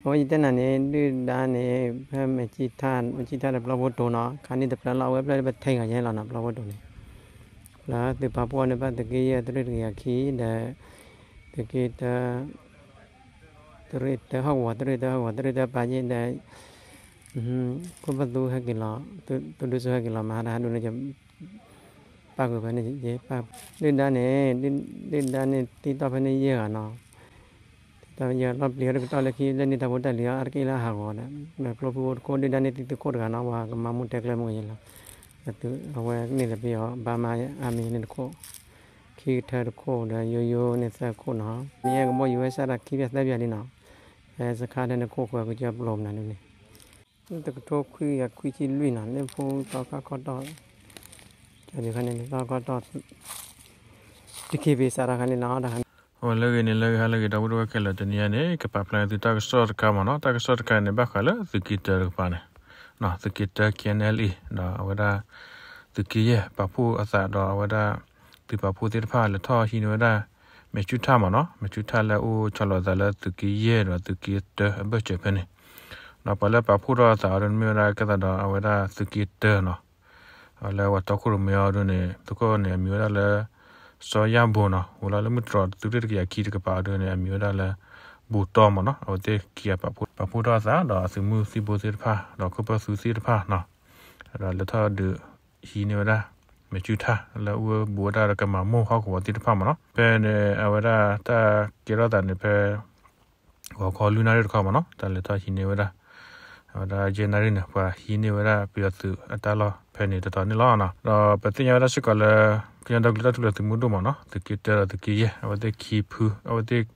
အဝဲယတဲနၤန့ၣ် ဒုၣ်ဒါန့ၣ် ဖဲမဲာ်ကၠံထၣ် မဲာ်ကၠံထၣ်ဒီးပျီဖိတိၤနီၤ ခါန့ၣ်တဖျၢၣ်လီၤ အဝဲဖျၢၣ်လၢပထံဂၤယဲလီၤနီၤ ပျီဖိတိၤန့ၣ် လၢသုးပာ်ဖှိၣ်န့ၣ် ဘၣ်သုးက့ယဲၢ်တရ့ၣ်တကယၤခံဒီး သုးက့တၢ တရ့ၣ်တၢဟီၣ်ကဝီၤ တရ့ၣ်တၢဟီၣ်ကဝီၤ တရ့ၣ်တၢပာ်ယဲၢ်ဒီး ခိၣ်ဖၢၣ်သူဟဲက့ၤလီၤ သုးဒူစိဟဲက့ၤလီၤ မၤဟါတဟါဒူန့ၣ် ပၣ်ဃုာ်ဖဲန့ၣ် ဒုၣ်ဒါန့ၣ် ဒုၣ်ဒါန့ၣ် တံၢ်တီၢ်ဖဲန့ၣ်ယဲၢ်ဂၤနီၤ တံၢ်တီၢ်ဖဲန့ၣ်ယဲၢ်လီၤပျံၤဟဲတကတီၢ်လၢခံလၢန့ၢ်တၢ်ဖိတၢ်လံၤအါတက့ၢ်လၢအဟးဂီၤဒီး ဒီးကျိဖုဖိတခိၣ် ဒုၣ်ဒါန့ၣ်တံၢ်သုးခိၣ်တဂၤနီၤ ပှၤကမၤမူတဲကျဲမူယဲၢ်လီၤ အဝဲန့ၣ်လၢပယီၤ ဘါမါအါမံၤန့ၣ်တခိၣ် ခံကထၢတခိၣ်ဒီးယိယိန့ၣ်သၢခိၣ်နီၤ မ့ၢ်ဟဲကဘီယူၤဝဲစးတၢ်ခံဖျၢၣ်သၢဖျၢၣ်လံနီၤ ဖဲစခါထဲန့ၣ်ခိၣ်ဃၢၤကစၢၢ်ပျိမနုၤဒ်န့ၣ် တကထိခွံကယၤခွံဆံလွံၢ်နီၤ လၢဖိသီခါခီတီၢ် ကန့ၣ်သီခါခီတီၢ် တခ့ဘ့စးတခါန့ၣ်လီၤ တခါန့ၣ် အိၣ်လၢဂ့ၤန့ၣ် လၢဂ့ၤဟါလၢဂ့ၤ ဒီပုၢ်ဝဲၢ်ခဲလၢာ် တနံၤအံၤန့ၣ် ကပာ်ဖျါသုတၢ်ကစီၣ်တခါမ့ၢ်နီၤ တၢ်ကစီၣ်တခါန့ၣ် ဘၣ်ဃးလၢသုးက့တၢတကပၤန့ၣ် သုးက့တၢ KNLA ဒီးအဝဲဒၣ် သုးက့ယဲၢ်ပာ်ဖှိၣ်အသးဒီးအဝဲဒၣ် သုးပာ်ဖှိၣ်သ့ၣ်တဖၣ်လဲၤထီၣ်ဟံးန့ၢ်ဝဲဒၣ် မဲာ်ကၠူထၣ်မ့ၢ်နီၤ မဲာ်ကၠူထၣ်လၢအအိၣ်ဆီလီၤအသးလၢသုးက့ယဲၢ်ဒီးသုးက့တၢအဘၢၣ်စၢၤဖဲန့ၣ် ဒီးပှၤလၢပာ်ဖှိၣ်ထီၣ်အသးအီၤဒ်န့ၣ် မ့ၢ်ဝဲဒၣ်ကဲသးဒီးအဝဲဒၣ်သုးက့တၢနီၤ လၢပှၤတီခိၣ်ရိၣ်မဲအီၤဒ်န့ၣ် သုးခိၣ်န့ၣ် အမံၤဝဲဒၣ်လၢ စီၤယၢ်ဘိနီၤ အိၣ်လီၤလၢမုၢ်တြီၤတရ့ၣ်တကယၤခံတကပၤအီၤဒ်န့ၣ် အမံၤဝဲဒၣ်လၢ ဘိၣ်တီမ့ၢ်နီၤ အဝဲသ့ၣ်ခံဂၤပာ်ဖှိၣ်ထီၣ်အသး ဒီးအသုးမုၢ်သံၣ်ဘိသ့ၣ်တဖၣ် ဒီးခိၣ်ဖၢၣ်သူသ့ၣ်တဖၣ်နီၤ ဒီးလဲၤထီၣ်ဒုးဟံးန့ၢ်ဝဲဒၣ် မဲာ်ကၠူထၣ် လၢအအိၣ်ဘူးဝဲဒၣ်ဒီးကမၤမိၢ်ဟီၣ်ကဝီၤသ့ၣ်တဖၣ်မ့ၢ်နီၤ ဖဲန့ၣ် အဝဲဒၣ်တၢ်ကဲထီၣ်သးန့ၣ်ဖဲ ဂီၤခီလွံၢ်နၣ်ရံၣ်တခီမ့ၢ်နီၤ တၢ်လဲၤထီၣ်ဟံးန့ၢ်ဝဲဒၣ် အဝဲဒၣ်ယဲၢ်နၣ်ရံၣ်န့ၣ် ပှၤဟံးန့ၢ်ဝဲဒၣ်ပယီၤသုးအတၢ်လီၢ်ဖဲန့ၣ်တတီၤန့ၣ်လီၤ. ဒီးပသ့ၣ်ညါဝဲဒၣ်စ့ၢ်ကီးလၢ ကညီဒီကလုာ်တၢ်ထူၣ်ဖျဲးသုးမုၢ်ဒိၣ်မ့ၢ်နီၤ သုးက့တၢဒီးသုးက့ယဲၢ် အဝဲသ့ၣ်ခံဖု အဝဲသ့ၣ်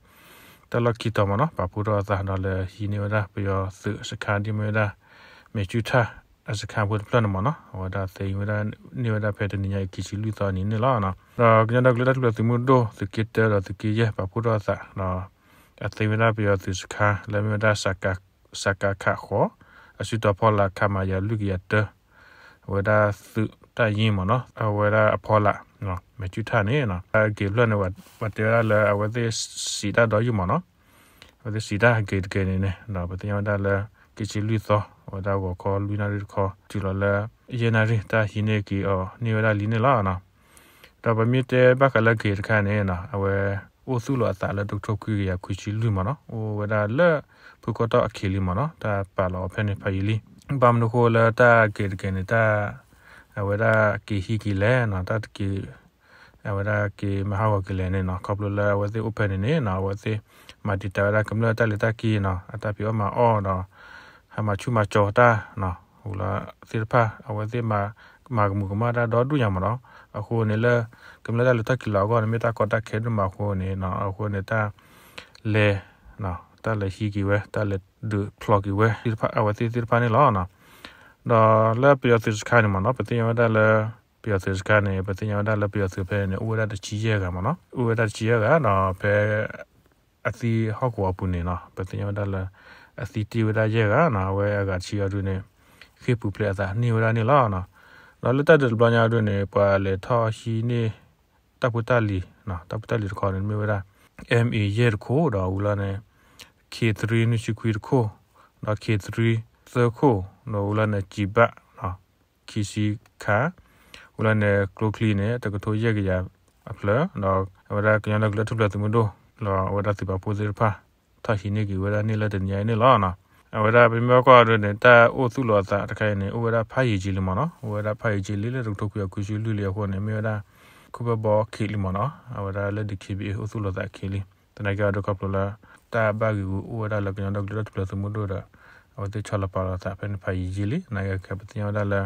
တၢ်လီၢ်ခံတီၤမ့ၢ်နီၤ ပာ်ဖှိၣ်ထီၣ်အသးဒီးလဲၤဟံးန့ၢ်ဝဲဒၣ်ပယီၤသုးစခါဒ်မ့ၢ်ဝဲဒၣ် မဲာ်ကၠူထၣ်အစခါဖိတဖျၢၣ်န့ၣ်မ့ၢ်နီၤ အဝဲဒၣ်သ့ဝဲဒၣ်န့ၢ်ဝဲဒၣ်ဖဲတနံၤညါအံၤ ခံဆံလွံၢ်သီအနံၤန့ၣ်လီၤ. ဒီးကညီဒီကလုာ်တၢ်ထူၣ်ဖျဲးသုးမုၢ်ဒိၣ် သုးက့တၢဒီးသုးက့ယဲၢ် ပာ်ဖှိၣ်ထီၣ်အသးဒီး အသ့ဝဲဒၣ်ပယီၤသုးစခါ လၢမ့ၢ်ဝဲဒၣ် စကခ ဃိး အစုတီၤဖီလာ် ခမရ လွံၢ်ကယၤတၢ အဝဲဒၣ်သုးတၢ်ယ့ၢ်မ့ၢ်နီၤ အဝဲဒၣ်အဖီလာ် မဲာ်ကၠူထၣ်န့ၣ် အဂ့ၤဖျၢၣ်န့ၣ် ပှၤတဲဝဲဒၣ်လၢအဝဲသ့ၣ်စံးတၢ်ဒီးယုၢ်မ့ၢ်နီၤ အဝဲသ့ၣ်စံးတၢ်ဂ့ၤတက့ၢ်န့ၣ်န့ၣ် ဒီးပသ့ၣ်ညါဝဲဒၣ်လၢ ခံဆံလွံၢ်သီ အဝဲဒၣ်ဂီၤခီလွံၢ်နၣ်ရံၣ်တခီ တုၤလီၤလၢ ယဲၢ်နၣ်ရံၣ် တၢ်ဟံးန့ၢ်က့ၤအီၤန့ၢ်ဝဲဒၣ်လံန့ၣ်လီၤ. ဒီးပမ့ၢ်တဲဘၣ်ဃးလၢဂ့ၤတခါန့ၣ် အဝဲ အိၣ်သူၣ်လီၤအသးလၢတကထိခွံကယၤခွံဆံလွံၢ်မ့ၢ်နီၤ အိၣ်ဝဲဒၣ်လၢ ဖုကီၢ်တီၢ်အခံလံမ့ၢ်နီၤ တၢ်ပာ်လီၤအီၤဖဲန့ၣ်ဖးယံာ်လံ. ဘၣ်မနုၤဃိလၢတၢ်ဂ့ၤတက့ၢ်န့ၣ် တၢ် အဝဲဒၣ်က့ၤဟံးက့ၤလဲၣ်နီၤ တၢ်တက့ၤ အဝဲဒၣ်က့ၤမၤဟးဂီၤက့ၤလဲၣ်န့ၣ်နီၤ ခီဖျိလၢအဝဲသ့ၣ်အိၣ်ဖဲန့ၣ်န့ၣ်နီၤ အဝဲသ့ၣ်မၤတံာ်တာ်ဝဲဒၣ်ကမျၢၢ်တၢ်လဲၤတၢ်က့ၤနီၤ အတၢ်ဖံးအီၣ်မၤအီၣ်ဒီး ဟးမၤဆူၣ်မၤကၠီၤတၢ် ဟူလီၤသ့ၣ်တဖၣ် အဝဲသ့ၣ်မၤကမူၤကမၣ်တၢ်ဒီဒူၣ်ညါမ့ၢ်နီၤ အဃိန့ၣ်လၢ ကမျၢၢ်တၢ်လဲၤထီၣ်က့ၤလီၤအဂီၢ်န့ၣ် မ့ၢ်တၢ်ကီတၢ်ခဲဒိၣ်မးအဃိန့ၣ် အဃိန့ၣ်တၢ်လဲၤ တၢ်လဲၤဟံးက့ၤဝဲ တၢ်လဲၤဒုးဖျိးက့ၤဝဲ အဝဲသ့ၣ်သ့ၣ်တဖၣ်န့ၣ်လီၤ. ဒီးလၢပယီၤသုးစခါန့ၣ်မ့ၢ်နီၤ ပသ့ၣ်ညါဝဲဒၣ်လၢ ပယီၤသုးစခါန့ၣ် ပသ့ၣ်ညါဝဲဒၣ်လၢပယီၤသုးဖဲန့ၣ် အိၣ်ဝဲဒၣ်တဆံယဲၢ်ဂၤမ့ၢ်နီၤ အိၣ်ဝဲဒၣ်တဆံယဲၢ်ဂၤဒီးဖဲ အသံဟီၣ်ကဝီၤအပူၤန့ၣ်နီၤ ပသ့ၣ်ညါဝဲဒၣ်လၢ အသံတ့ၢ်ဝဲဒၣ်ယဲၢ်ဂၤနီၤ အဝဲအဂၤတဆံအီၤဒုန့ၣ် ဃ့ၢ်ပူၤဖျဲးအသးန့ၢ်ဝဲဒၣ်န့ၣ်လီၤ. ဒီးလၢတၢ်ဒုးတဘျီညါအီၤဒုန့ၣ် ပှၤလဲၤထီၣ်ဟံးန့ၢ် တၢ်ဖိတၢ်လံၤ တၢ်ဖိတၢ်လံၤတခီန့ၣ် မ့ၢ်ဝဲဒၣ် MA ယဲၢ်တခိၣ် ဒီးဝံၤလီၤန့ၣ် K three နွံဆံခွံတခိၣ် ဒီး K three သၢခိၣ် ဒီးဝံၤလီၤန့ၣ် ကံဘၣ် ခံဆံခါ ဝံၤလီၤန့ၣ် ကျိချံန့ၣ် တကထိယဲၢ်ကယၤအဖျၢၣ် ဒီးအဝဲဒၣ်ကညီဒီကလုာ်တၢ်ထူၣ်ဖျဲးသုးမုၢ်ဒိၣ် ဒီးအဝဲဒၣ်သုးပာ်ဖှိၣ်သ့ၣ်တဖၣ် ထီၣ်ဟံးန့ၢ်က့ၤဝဲဒၣ်န့ၣ်လၢတနံၤညါအံၤန့ၣ်လီၤ. အဝဲဒၣ်ပမ့ၢ်ဘၣ်ကွၢ်အီၤဒုန့ၣ် တၢ်အိၣ်သူၣ်လီၤအသးတခါအံၤန့ၣ် အိၣ်ဝဲဒၣ်ဖးယံာ်က့ၤလံမ့ၢ်နီၤ အိၣ်ဝဲဒၣ်ဖးယံာ်က့ၤလံလၢတကထိခွံကယၤခွံဆံလွံၢ်လံအဃိန့ၣ် မ့ၢ်ဝဲဒၣ် ခိၣ်ဖၢၣ်ဘီခံလံမ့ၢ်နီၤ အဝဲဒၣ်လၢ DKBA အိၣ်သူၣ်လီၤသးခံလံ. သနာ်က့အီၤဒုခီဖျိလၢ တၢ်ဘၣ်ဂံာ်ဂူာ်အိၣ်ဝဲဒၣ်လၢကညီဒီကလုာ်တၢ်ထူၣ်ဖျဲးသုးမုၢ်ဒိၣ်ဒီး အဝဲသ့ၣ်ဆီလီၤပာ်လီၤသးဖဲန့ၣ်ဖးယံာ်က့ၤလံ. သနာ်က့ခဲပသ့ၣ်ညါဝဲဒၣ်လၢ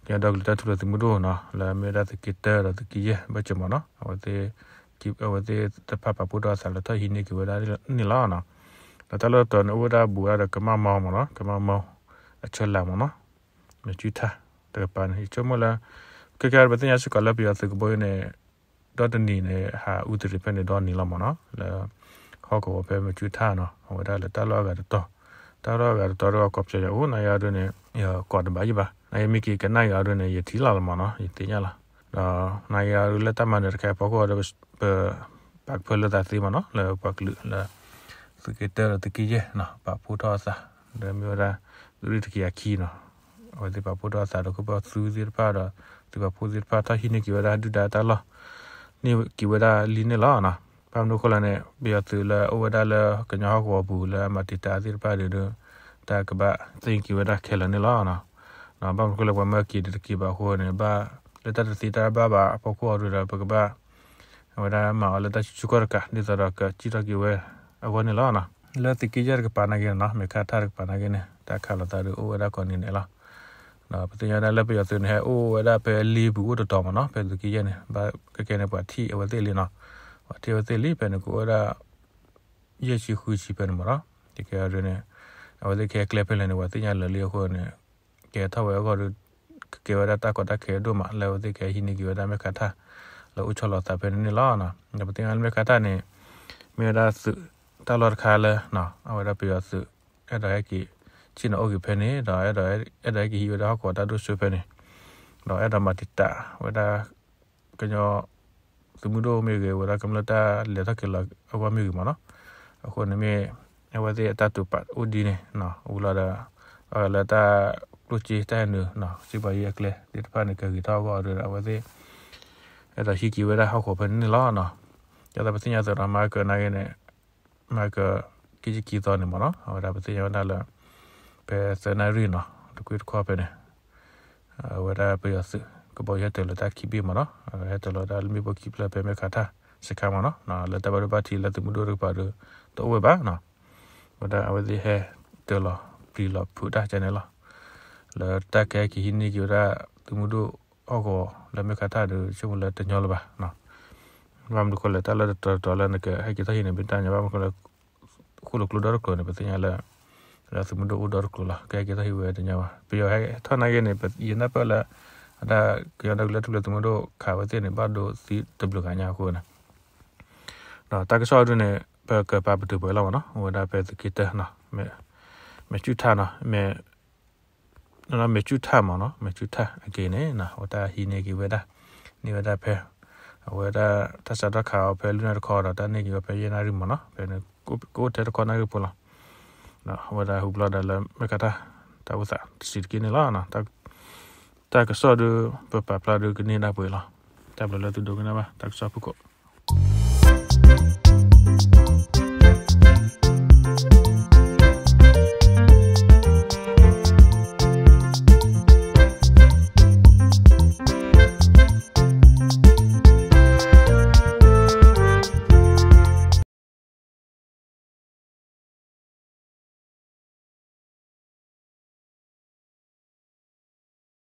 ကညီဒီကလုာ်တၢ်ထူၣ်ဖျဲးသုးမုၢ်ဒိၣ်နီၤ လၢမ့ၢ်ဝဲဒၣ်သုးက့တၢဒီးသုးက့ယဲၢ်ဘၣ်စၢၤမ့ၢ်နီၤ အဝဲသ့ၣ်တဖၣ်ပာ်ဖှိၣ်ထီၣ်အသးလၢထီၣ်ဟံးန့ၢ်က့ၤဝဲဒၣ်န့ၣ်လီၤ. ဒီးတၢ်လီၢ်တတီၤန့ၣ် အိၣ်ဝဲဒၣ်ဘူးဝဲဒၣ်ဒီးကမၣ်မီမ့ၢ်နီၤ ကမၣ်မီ အဆၢလၢ်မ့ၢ်နီၤ မ့ၢ်ကၠူထၣ်တကပၤန့ၣ် ယဆိကမိၣ်လၢ ခဲကဲပသ့ၣ်ညါစ့ၢ်ကီးလၢပယီၤသုးကဘီယူၤန့ၣ် ဒီတနံၤန့ၣ် ဟးအူသရံးဖဲန့ၣ်ဒီနံၤလီၤမ့ၢ်နီၤ လၢ ဟီၣ်ကဝီၤဖဲမ့ၢ်ကၠူထၣ်နီၤ အဝဲဒၣ်လၢတၢ်လီၢ်အဂၤတတီၤ တၢ်လီၢ်အဂၤတတီၤဒီးကိးပယီၤအိၣ် နၤယၤဒ်န့ၣ် ယကိးတဘၣ်ယဘၣ် နၤယမ့ၢ်က့ၤကနၣ်ယၤဒ်န့ၣ် ယထံၣ်လီၤလီၤမ့ၢ်နီၤ ယသ့ၣ်ညါလီၤ ဒီးနၤယၤဒ်လၢတၢ်မၤနၢၤတခါအံၤဖီခိၣ်ဒီး ပ ပာ်ကဖၢလၢသးသ့မ့ၢ်နီၤ လၢပှၤကလုာ်လၢ သုးက့တၢဒီးသုးက့ယဲၢ်နီၤ ပာ်ဖှိၣ်ထီၣ်အသး ဒီးမ့ၢ်ဝဲဒၣ် သုးရ့ၣ်တကယၤခံနီၤ အဝဲသ့ၣ်ပာ်ဖှိၣ်ထီၣ်အသးဒီး ခိၣ်ဖၢၣ်သုးသ့ၣ်တဖၣ်ဒီး သုးပာ်ဖှိၣ်သ့ၣ်တဖၣ် ထီၣ်ဟံးန့ၢ်က့ၤဝဲဒၣ်ဒုၣ်ဒါတၢ်လီၢ် န့ၢ်က့ၤဝဲဒၣ်လံန့ၣ်လီၤ. ဘၣ်မနုၤအဃိလဲၣ်န့ၣ် ပယီၤသုးလၢအအိၣ်ဝဲဒၣ်လၢကညီဟီၣ်ကဝီၤပူၤလၢအမၤတံာ်တာ်သ့ၣ်တဖၣ်ဒီး တၢ်ကဘၣ်သ့ၣ်ညါက့ၤဝဲဒၣ်ခဲလၢာ်န့ၣ်လီၤ. ဘၣ်မနုၤအဃိလဲၣ် ပှၤမၢက့ၤဒီးတက့ၤဘၣ်အဃိန့ၣ် ဘၣ်လၢတၢ်တသ့တၢ်ဘၣ်ဘၣ်အဖီခိၣ်အံၤဒီး ပကဘၣ် အဝဲဒၣ်မၤအီၤလၢတၢ်ဆူၣ်ဆူၣ်ကီၢ်တကး ဒ်သိးဒီးကစံၣ်ထီၣ်က့ၤဝဲအဂီၢ်န့ၣ်လီၤ. လၢသုးက့ယဲၢ်တကပၤနာ်က့န့ၣ်နီၤ မဲာ်ခါထၣ်တကပၤနာ်က့န့ၣ် တၢ်ခးလိာ်သးဒီးအိၣ်ဝဲဒၣ်ကိးနံၤန့ၣ်လီၤ. ဒီးပသ့ၣ်ညါဝဲဒၣ်လၢပယီၤသုးန့ၣ် ဟဲအိၣ်ဝဲဒၣ်ဖဲလ့ပူၤအိၣ်တတီၤမးနီၤ ဖဲသုးက့ယဲၢ်န့ၣ် ဘၣ်ကဲကဲန့ၣ် ပှၤထံၣ်အဝဲသ့ၣ်လံနီၤ ပှၤထံၣ်အဝဲသ့ၣ်လံ ဖဲန့ၣ်ကအိၣ်ဝဲဒၣ် ယဲၢ်ဆံဃုဆံဖဲန့ၣ်မးနီၤ တကဲအီၤဒ်န့ၣ် အဝဲသ့ၣ်ကဟဲကျဲဖဲလဲၣ်န့ၣ် ပှၤသ့ၣ်ညါလၢာ်လံအဃိန့ၣ် ကဲထီၣ်ဝဲအဂီၢ်ဒီး ကကဲဝဲဒၣ်တၢ်ကီတၢ်ခဲအဒိၣ်မး လၢအဝဲသ့ၣ်ကဟဲဟံးန့ၢ်က့ၤဝဲဒၣ်မဲာ်ခါထၣ် လၢအိၣ်ဆီလီၤသးဖဲန့ၣ်န့ၣ်လီၤ. ဒီးပသ့ၣ်ညါလၢမဲာ်ခါထၣ်န့ၣ် မ့ၢ်ဝဲဒၣ်သုးတၢ်လီၢ်တခါလၢ အဝဲဒၣ်ပယီၤသုး အဲၣ်ဒိးဟဲက့ၤ ဆ့ၣ်နီၤအိၣ်က့ၤဖဲန့ၣ် ဒီးအဲၣ်ဒိးဟဲက့ၤဟံးဝဲဒၣ်ဟီၣ်ကဝီၤတၢ်ဒိၣ်စိဖဲန့ၣ် ဒီးအဲၣ်ဒိးမၤတံာ်တာ်ဝဲဒၣ် ကညီ သုးမုၢ်ဒိၣ်မ့ၢ်ဂ့ၤ ဝဲဒၣ်ကမျၢၢ်တၢ်လဲၤထီၣ်က့ၤလီၤအဂီၢ်မ့ၢ်ဂ့ၤမးနီၤ အဃိန့ၣ်မ့ၢ် အဝဲသ့ၣ်အတၢ်တိာ်ပာ်အိၣ်ဒ်န့ၣ် ဝံၤလီၤဒီး အလၢတၢ်ကျိၣ်စ့တၢ်ဟဲနုာ် စံးပှၤယံၤအကျဲသ့ၣ်တဖၣ်န့ၣ် ကဂ့ၤထီၣ်အဂီၢ်ဒီး အဝဲသ့ၣ် အဲၣ်ဒိးဟံးက့ၤဝဲဒၣ်ဟီၣ်ကဝီၤဖဲန့ၣ်န့ၣ်လီၤ. ဒ်သိးပသ့ၣ်ညါအသိးဒီး မၤကနာ်က့န့ၣ် မၤက ခံဆံခံသီန့ၣ်မးနီၤ အဝဲဒၣ်ပသ့ၣ်ညါဝဲဒၣ်လၢ ဖဲသၢနၣ်ရံၣ်နီၤ တကွံတခီဖဲန့ၣ် အဝဲဒၣ်ပယီၤသုး ကဘီယူၤဟဲတၢၤလီၤတၢ်ခံဘ့ၣ်မးနီၤ ဟဲတၢၤလီၤဒၣ်လၢမ့ၣ်ပိၢ်ခံဖျၢၣ်ဖဲမဲာ်ခါထၣ်စခါမးနီၤ လၢတၢ်ဘၣ်ဒိဘၣ်ထံးလၢသုးမုၢ်ဒိၣ်တကပၤဒီး တအိၣ်ဝဲဘၣ်နီၤ ဝဲဒၣ်အဝဲသ့ၣ်ဟဲတၢၤလီၤပျံၤလီၤဖုးတၢ်ကဲန့ၣ်လီၤ. လၢတၢ်ကဟဲက့ၤဟံးန့ၢ်က့ၤဝဲဒၣ်သုးမုၢ်ဒိၣ်ဟီၣ်ကဝီၤလၢမဲာ်ခါထၣ်ဒီး ဆိကမိၣ်လၢတညီလၢၤဘၣ် ဘၣ်မနုၤအဃိလဲၣ် တၢ်လၢတတီၤတတီၤလၢနကဟဲက့ၤထီၣ်ဟံးန့ၢ်မ့ၢ်တၢ်ညီ ဘၣ်မနုၤအဃိလဲၣ် ဃိၣ်လိာ်ကျိဒီတကျိၤန့ၣ် ပသ့ၣ်ညါလၢ လၢသုးမုၢ်ဒိၣ်အိၣ်ဒီတကျိၤလီၤ ကဟဲက့ၤထီၣ်ဟံးဝဲတညီဘၣ် ပယီၤဟဲထီၣ်နာ်က့န့ၣ် ယနၢ်ပၢၢ်လၢ အဒၣ်ကညီဒီကလုာ်တၢ်ထူၣ်ဖျဲးသုးမုၢ်ဒိၣ်ခးဝဲသ့ၣ်န့ၣ် ဘၣ်ဒိသံတဘျုးဂၤညါအဃိန့ၣ် ဒီးတၢ်ကစီၣ်ဒ်န့ၣ် ပကပာ်ပတုာ်ပှဲၤလီၤမးနီၤ အိၣ်ဝဲဒၣ်ဖဲသုးက့တၢနီၤ မဲာ်ဆူၣ်ထၣ်နီၤ မဲာ် မဲာ်ဆူၣ်ထၣ်မးနီၤ မဲာ်ဆူၣ်ထၣ်အက့ၤန့ၣ် အဝဲတၢ်ဟံးန့ၢ်က့ၤဝဲဒၣ် န့ၢ်ဝဲဒၣ်ဖဲ အဝဲဒၣ်တၢ်စးထီၣ်ခးအီၤဖဲလွံၢ်နၣ်ရံၣ်တခီဒီး တၢ်န့ၢ်က့ၤဝဲဖဲယဲၢ်နၣ်ရံၣ်မးနီၤ ဖဲန့ၣ်ကအိၣ်ထဲတခီနၣ်ရံၣ်ဖိလီၤ အဝဲဒၣ်ဟူဘျီဒီးလၢမဲာ်ခါထၣ် တၢ်အိၣ်သးတဆံးတက့ၢ်န့ၣ်လီၤ. တၢ်ကစီၣ်ဒီး ပပာ်ဖျါဒီးကန့ၢ်ဒၣ်ပှဲၤလီၤ. တၢ်ဘျုးလၢသုဒိကနၣ်ဘၣ် တၢ်ကစီၣ်ဖုၣ်ကိာ်